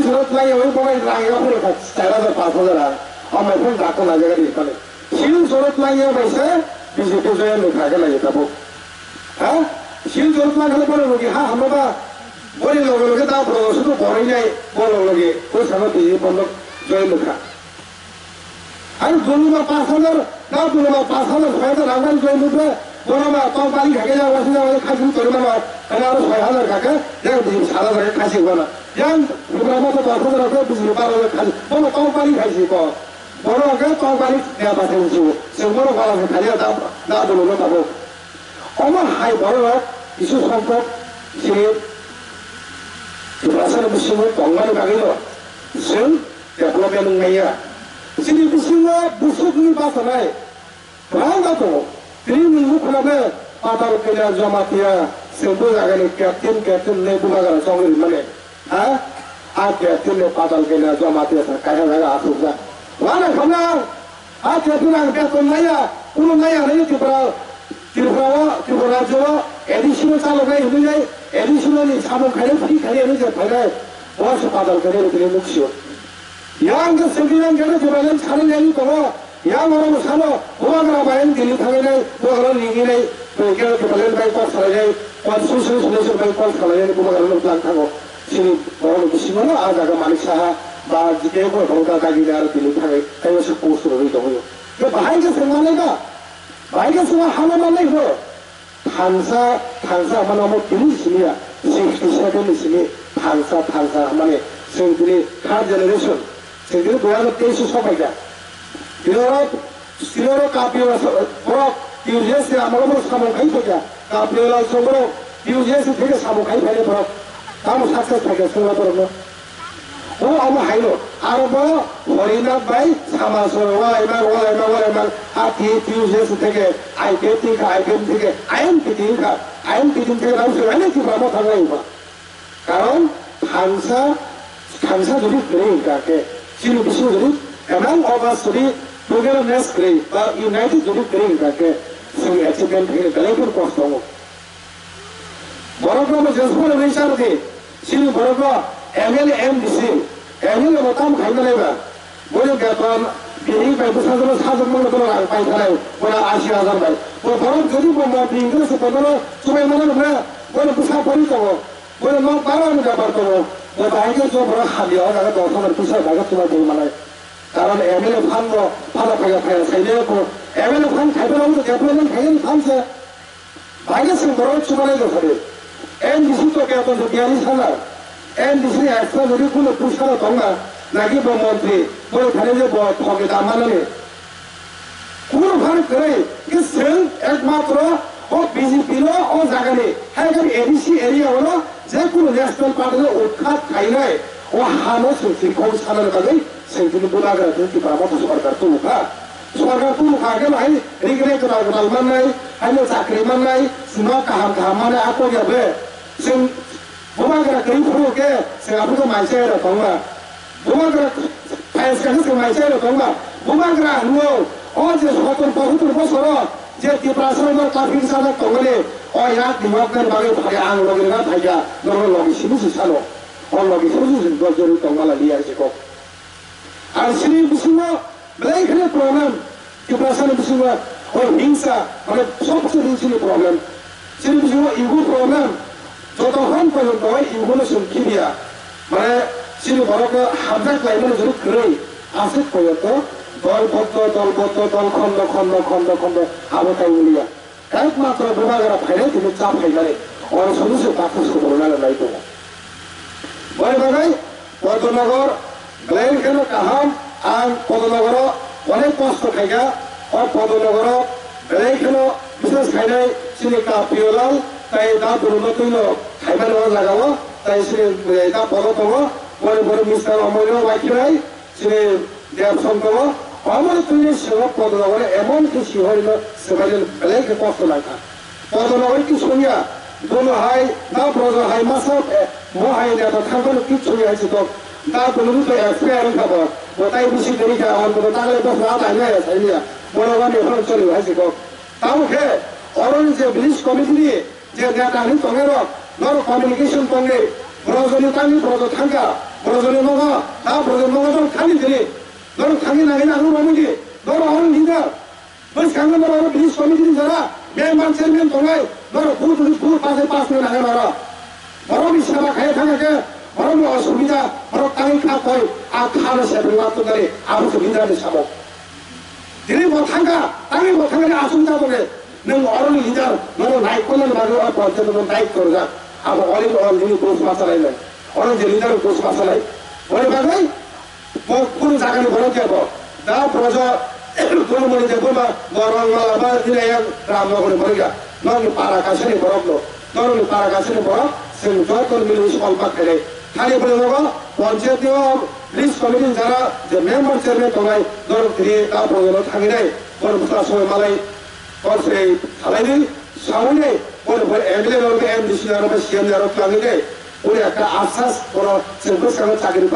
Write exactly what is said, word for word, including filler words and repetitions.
Silchar lai ya oi bobai rang ya phuru kha char hajar panch hajar rang. Amai phun dakho na jaga di pani. Silchar lai ya bai se B J P join ni kha khe lai tabuk. Ha? Silchar lai kha bono logi ha hamma ba. Boni loge loge da pro sudu borai nai bono loge. Ko sama B J P bondo join ni kha. Ani duluma panch hajar, na duluma panch hajar, soi hajar rang rang joi nukle, bono ma tong bali khake ya, wasi ya, wasi khasi tori mano, ani aro soi hajar khake, yang di sat hajar khasi wana. Yang duluma ma to dos hajar khake, bisi baro hajar khasi, bono tong bali khaisi ko. Bono ke tong bali ya ba khaisi. Sing bono wala se khali da, da duluma tabo. Omo hai borok kisa songkok se Tiprasa ni bisingo tongmani bagwi no. Sing development wngmaya. Chini bisingo busukni bachanai kwbangma tongo. Tini nwng nukha na de Patal Kanya Jamatia, chwng bo jagani captain, captain hinwi bubagra chongwi rimani. Ha? A captain ni Patal Kanya Jamatia sa kaiha jaga asukjak. Wana khamna, a captain ang beton maya, kuno maya hinwi Tripura, Tripura o, Tripura rajyo o, A D C no chaloknai hinwi jai, A D C no ni samung khainai, free khainai hinwi je phainai, bo se Patal Kanya ni tini nuksio. Yang ke segi yang kene jebalen sari leni tongo. Yang oro sano bubagra bai ang Delhi thanginai, bubagra ninginai, bai kene jebalen bai kok salainai, constitution solution bai kok salainai, bubagra no tlang thango. Sini borok ni bisingo no a jaga Manik Saha ba G K borok da dagi na Delhi thangai, tai se post rwi tongo. Ke bahai ke sengmanai ba, bahai ke sengma hama manai ho. Thansa, thansa hwnmano omo tini simi ya, sixty seven ni simi thansa, thansa hwnmani chwng tini third generation, chwng tini dui hajar teis o sok pai kha. Tini oro, tini oro K P O borok T U J S ni amolo borok samung khai pai kha, K P O Lal Song borok T U J S ni theke samung khai phainai borok, tamo success phaikha chwngno borokno. O omo haino, aro bo Horinath bai sama soro walai mang, walai mang, walai mang, a T T U J S theke I P F theke, I P F theke, I N P theke, I N P theke rao se ani Tripura mo thanglai ba. Karon thansa, thansa jodi kwrwi hwnkha khe, chini bisingo jodi among of us jodi togetherness kwrwi ba united jodi kwrwi hwnkha khe, chwng achievement theke belai kheno kosto wngo. Borok rok bo jesphano ring char di, chini borok rok M L A, M D C, M L A bo tam khai manai ba, bono beton, bini bai bwsajwk sajwk mano bono rang pai thanai, bono ashi hajar bai. Bo borok jodi bo montri hwnkhe se bono chubai mano hwnkhe, bono bwsa pori tongo, bono nok bara ni bepar tongo, bo bahai khe jo borok hamya o jaga dos hajar twis hajar bai khe chubai twi manai. Karon M L A phan bo phada phaiya phaiya sainai ko, M L A phan khai phano bo development khai ni phan se. Bahaikhe chwng borok chubalai rw phadi. M D C to khe to biyani sana. M D C ni extra jodi kuno puisa rok tongma, naki bo montri, bo thani je bo thoge da manani. Kunu phano kwrwi khe chwng ekmatro o B J P no o jagani, hai khe A D C area o no je kuno national party no utkhat khainai, o hano chwng chirkhok sanani bagwi chwng chini bubagra chwng Tipra Motha sorkar tubukha. Sorkar tubukha khe hai Rik rik kwtal kwtal mannai, haino chakri mannai, chwngno kaham kaham mannai, a kok ya ble. Chwng bubagra kwrwi phuru khe chwng aphuru khe mai chaya rok tongma. Bubagra phai swkang khe chwng mai chaya rok tongma. Bubagra hwnwi o je sotor posotor bosoro je Tiprasa rok no traffic sajak tongmani, o yak ni yok nani bagwi phai ang logi rwna phaikha, norok logi simi si sano. O logi simi si jor jor tongma la liya se kok. Ang chini bisingo belai kheno problem, Tiprasani bisingo o hingsa, mane sobse ring chini problem. Chini bisingo ego problem, jotokhon porjonto ego no chwng khibiya. Mane chini borokno hamjak khlaimani jodi kwrwi, aswk porjonto dol boddo, dol boddo, dol khondo, khondo, khondo, khondo abo tai wngya. Ekmatro bubagra phainai tini cha phaimani, oro solution baksa subruna lai tongo. Boni bagwi Podonogor belai kheno kaham, ang Podonogoro onek kosto khaikha, o Podonogoro belai kheno bises khainai chini K P O Lal tai da Duruno twino khaimani o jagao, tai chini da Podo tongo, boni boni Mister Omoino waikhinai, Chini Debsonto, omo tini sego Podonogoro emon khe sihorino swbaini belai khe kosto nangkha. Podonogoro ki songya, bono hai, da Brojo hai masa, eh, mo hai neta thangmano ki songya hai sitok. Da bono to expire wngkha bo. Bo tai bisi tini kha, on bono tagle bosra ta hanya ya saiya. Bono wani hon choli hai sitok. Tamo khe, oroni je village committee ni, je neta hinwi tongnai rok, norok communication tongwi, Brojoni tangwi Brojo thangkha, Projonmo go, ta projonmo go jong thani dini. Norok thangwi nangwi nangwi romwi di. Norok hwn leader. Bwskango norok oro village committee ni jora member chairman tongnai. Norok vote, vote pasai pass no nangwi norok. Borokni seba khai thangkhe, borokni osubida, borok tangwi kha koi, a kha no sepri ma tongmani, abo se leader ni sabok. Tini bo thangkha, tangwi bo thangkha ni asubida tongo. Nwng oroni leader, nono naikolnani bagwi o panchayat no daityo rwjak. Abo all in all nini bus ma salai nai. Oro je leader bus ma salai. Boni bagwi bo kunu jagani borok ya bo. Da projo, kunu moni je buma, bo Rongmala ba nini yang Ramnagar ni borok ya. Nokni para kaisa ni borok no. Norokni para kaisa ni borok, chwng joto mili solve ma khainai. Thani bwrwi nogo panchayat ni o list committee ni jara je member chairman tongnai, norok tini ta program o thangwi nai, borok bwsa soi malai, kok se khalai di, sawi nai, borok bo M L A rok, M D C rok, C M rok twlangwi nai, uni ekta asas borok chwng bwskango chakri